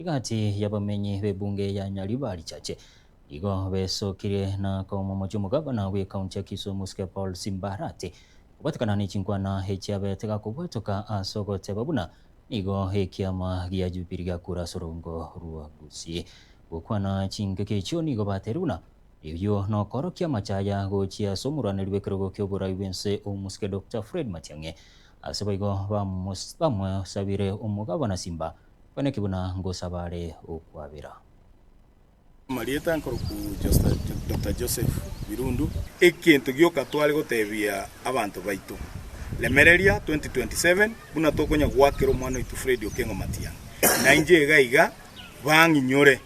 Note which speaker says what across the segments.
Speaker 1: Egati y'abamenyi b'ebunge ya Nyaribari Chache nigo besokirie na komomochia omogabana bw'ekaunti ya Kisumu Oscar Paul Simbarati kobatekana ne chinkwana echiabete gakobwatoka ase ogoteba buna nigo ekiama gia Jubilee giakure ase orogongo rwa Gusii. Gokwana chingaki echio nigo bateire buna eyio nokorokia amachaya gochia ase omorwaneri bw'ekerogo ki'oborai bw'ense Omosike Doctor Fred Matiang'i. Ase boigo bamosabire omogabana Simba Kwaneki buna ngosaba are okwabera.
Speaker 2: Amarieta nkorokwa Doctor Joseph Birundu. Egento gioka tware gotebia abanto baito, remereria 2027 buna tokonya goakera omwana oito Fred Okengo Matiang'i, na inche iga iga bang'inyore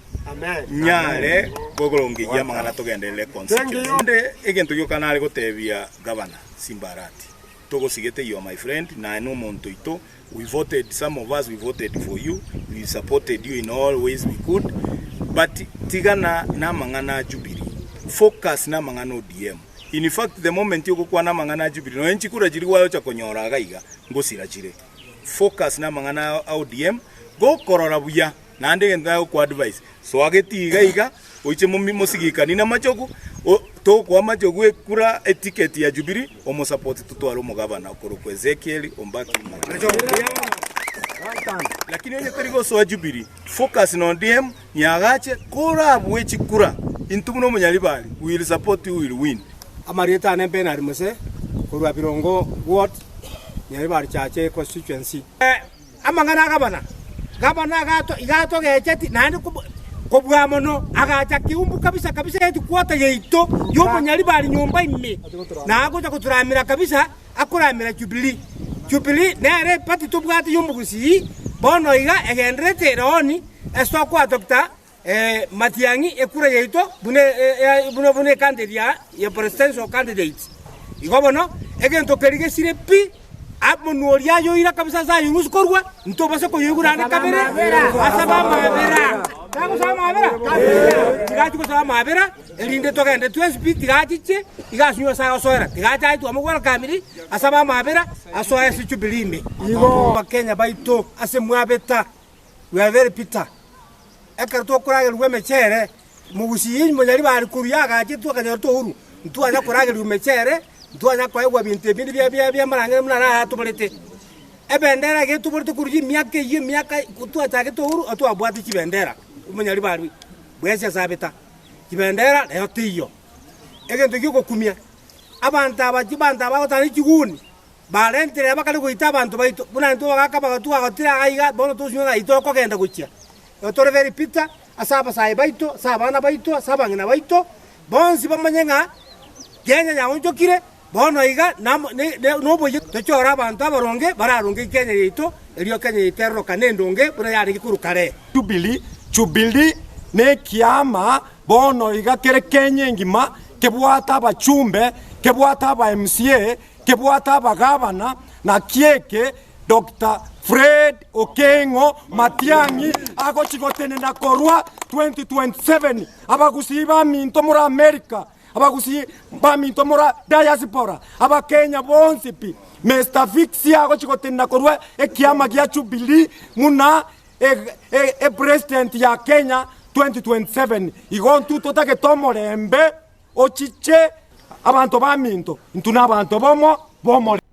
Speaker 2: nyare korongeria amang'ana togenderere constituency. Naende egento gioka nare gotebia Gavana Simba Arati, togosigete you are my friend, naye nomonto oito We voted, some of us we voted for you, we supported you in all ways we could, but tigana namang'ana a Jubilee, focus namang'ana ODM. In fact the moment ogokwana amang'ana a Jubilee, nonya chikura chiria gwayocha konyora iga iga, ngosira chire. Focus namang'ana a ODM, gokorora buya. Naende egento nagokoa advice, soa getii iga iga, oiche momi mosigikani namachogu, o tokoa amachogu ekura eticket ya Jubilee, omosupport totware omogabana okorokwa Ezekiel Ombaki Machogu. Lakini onye tori gosoa Jubilee, focus na ODM, niagache, korabue chikura, intwe buna omonyaribari, we will support you, we will win.
Speaker 3: Amarieta ane Bernard Mose, korwa Birongo Ward, Nyaribari Chache Constituency. Amang'ana a gabana, gabana iga atogecheti naende kobua mono, agacha keumbu kabisa kabisa eheadquarter yaito y'obonyaribari nyomba ime, na agocha gotoramera kabisa akoramera Jubilee. Jubilee nere eparty tobwate y'omogusii bono iga egendererete ere on ase tokoa Doctor Matiang'i ekura yaito buna buna buna ecandidate ya ya presidential candidate. Igo bono egento keria gesire pi, omonwa oria ayoira kabisa ase ayorusia korwa, ntobase koyoigura ande kabere, asabe amabera. Tagosaba amabera? Tiga achie gosaba amabera, erinde togende twensi pi, tiga achiche, iga ase Nyasaye agosoera, tiga ache aitwe amo welcome asabe amabera, asoe ase Jubilee ime. Igo Abakenya baito ase mwabeta, we are very bitter. Ekero tokoragerigwa emechere, mogusii monyaribari korwa yagachetwe akanyora touru, ntwanya koragerigwa emechere, ntwanya koegwa binto ebinde bia bia bi'amarang'ina buna naro atoborete. Ebendera iga etoborete korwa emiaka eyio emiaka twachagete ouru twabwate chibendera, omonyaribari bwensi ase abeta, chibendera rero teiyo. Egento giogokumia, abanto aba chibanto aba bagotara chiguni. Barentire bakare goita abanto baito, buna intwe abagaaka abagotu twagotire aa iga, bono tosinywe ng'a intwe tokogenda gochia. Igo tore very bitter ase abasae baito, ase abana baito, ase abang'ina baito, bonsi bamanye ng'a Kenya yaonchokire, bono iga namo ne ne noboyia tochore abanto abaronge bararonge Kenya yaito, erio Kenya yaito erorokane endonge buna yarenge korwa kare.
Speaker 4: Jubilee, Jubilee nekiama bono iga kere Kenya engima kebwate abachumbe, kebwate aba MCA, Kebwate abagabana, naki eke Doctor Fred Okengo Matiang'i agochi gotenena korwa 2027. Abagusii baminto more America, abagusii baminto more diaspora, abakenya bonsi pi, Mister Fix agochi gotenena korwa ekiama gia Jubilee muna epresident ya Kenya 2027. Igo ntwe totagete omorembe. Ochiche abanto baminto, intwe nabanto bomo b'omorembe.